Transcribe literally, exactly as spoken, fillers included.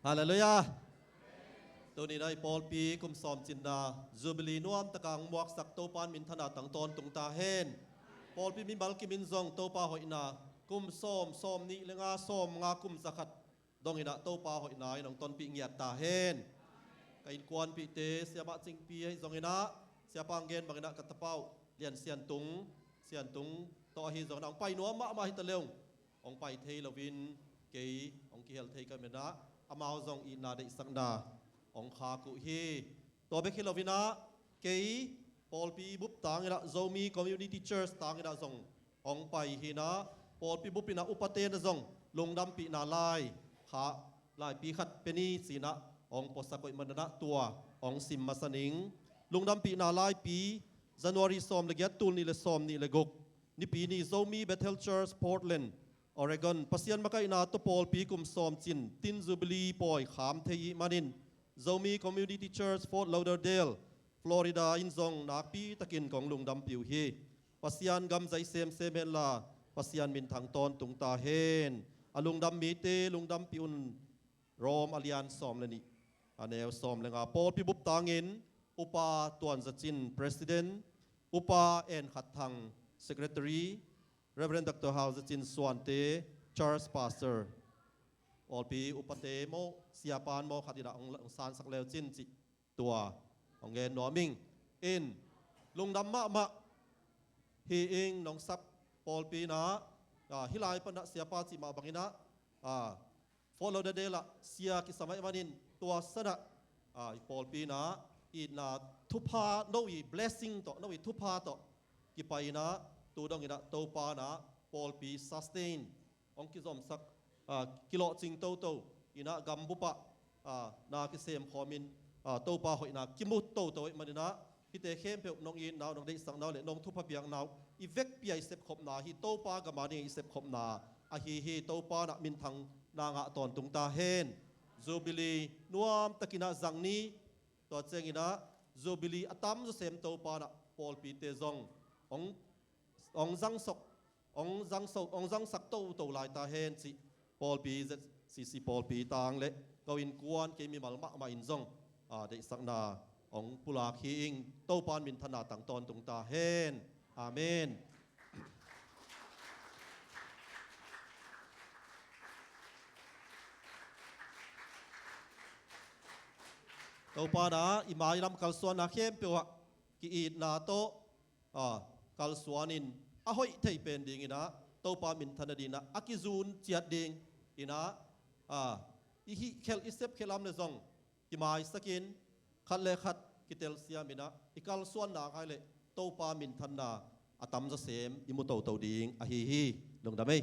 Halleluiah. Tuni-in ah i pawlpi kum sawm cinna Jubilee nuamtaka hong muaksak Topa in minthanna tang tawntung ta hen. Pawlpi mimal kimin zong Topa hoihna kum sawm, sawm nih le nga, sawm nga, kum zakhat dongin ah Topa hoihna in hong tonpih ngiat ta hen. Ka innkuanpihte, Siamah Cingpi ahi zongin ah, Siapa hong gen bangin ah ka tapa uh Lian Siantung, Siantung tawh ahi zongin ah hong pai nuam mahmah hi ta leng, hong pai thei loin kei hong kihel thei ka hih manin ah amau zong itna deihsakna hong khak uh hi. Tua bek hi loin ah kei pawlpi bup tangin ah Zomi Community Church tangin ah zong hong pai hi-in ah, pawlpi bup in ah upate na zong lungdampihna lai kha, laipi khat pe ni ci-in ah hong puaksak uh ahih manin ah tua hong sim masa ning. Lungdampihna laipi, January sawm le giat, tul nih le sawm nih le guk, Nipi ni, Zomi Bethel Church, Portland, Oregon, Pasian makaihna tawh pawlpi kum sawm cin Tin Jubilee pawi kham thei ahih manin Zomi Community Church, Fort Lauderdale, Florida in zong nakpi takin kong lungdampih uh hi. Pasian gam zai semsem henla, Pasian minthang tawntung ta hen. A lungdam mite lungdampih un. Rom a lian sawm le nih, a neu sawm le nga. Pawlpi bup tangin Upa Tuan Za Cin, President, Upa En Khat Thang, Secretary, Reverend Doctor Hau Za Cin Suante, Church Pastor. Pawlpi upate maw, siapa in maw khat in ah hong, hong sansak le uh cin cih tua hong gen nuam ing. In, lungdam mahmah hi ing. Nong sap pawlpi in ah, ah, hih lai pan ah siapa cih mah bangin ah, ah, Fort Lauderdale ah sia kisam ahih manin tua san ah, ah, i pawlpi in ah itna thupha, no i blessing tawh, no i thupha tawh kipai in ah tu dongin ah Topa in ah pawlpi sustain, hong kizomsak, ah, kilawhcing toto in ah gambup ah, ah, na kisem khawmin, ah, Topa hoihna kimu toto ahih manin ah hihte khempeuh nong itna uh, nong deihsakna uh le nong thupha piakna uh i vekpi-a i sepkhopna hi. Topa gam adingin i sepkhopna ahi hi. Topa in ah minthanna ngah tawntung ta hen. Jubilee nuamtakin ah zang ni. Tua ciangin ah Jubilee a tamzaw sem Topa in ah pawlpite zong hong, hong zangsok, hong zangso, hong zangsak toto lai ta hen cih pawlpi, Z C C pawlpi tang le ko innkuan, kei mimal mahmah in zong, ah, deihsakna hong pulak hi ing. Topa in minthanna tang tawntung ta hen. Amen. Topa in ah i mailam kalsuanna khempeuh ah ki-itna tawh, ah, kalsuanin a hoih thei pen dingin ah Topa minthan nadingin ah a kizun ciat dingin ah, ah, i hih khel, i sep khelam le zong kimaisakin khat le khat kitelsiamin ah i kalsuanna khai le Topa minthanna a tamzaw sem i mu toto ding ahi hi. Lungdam ei.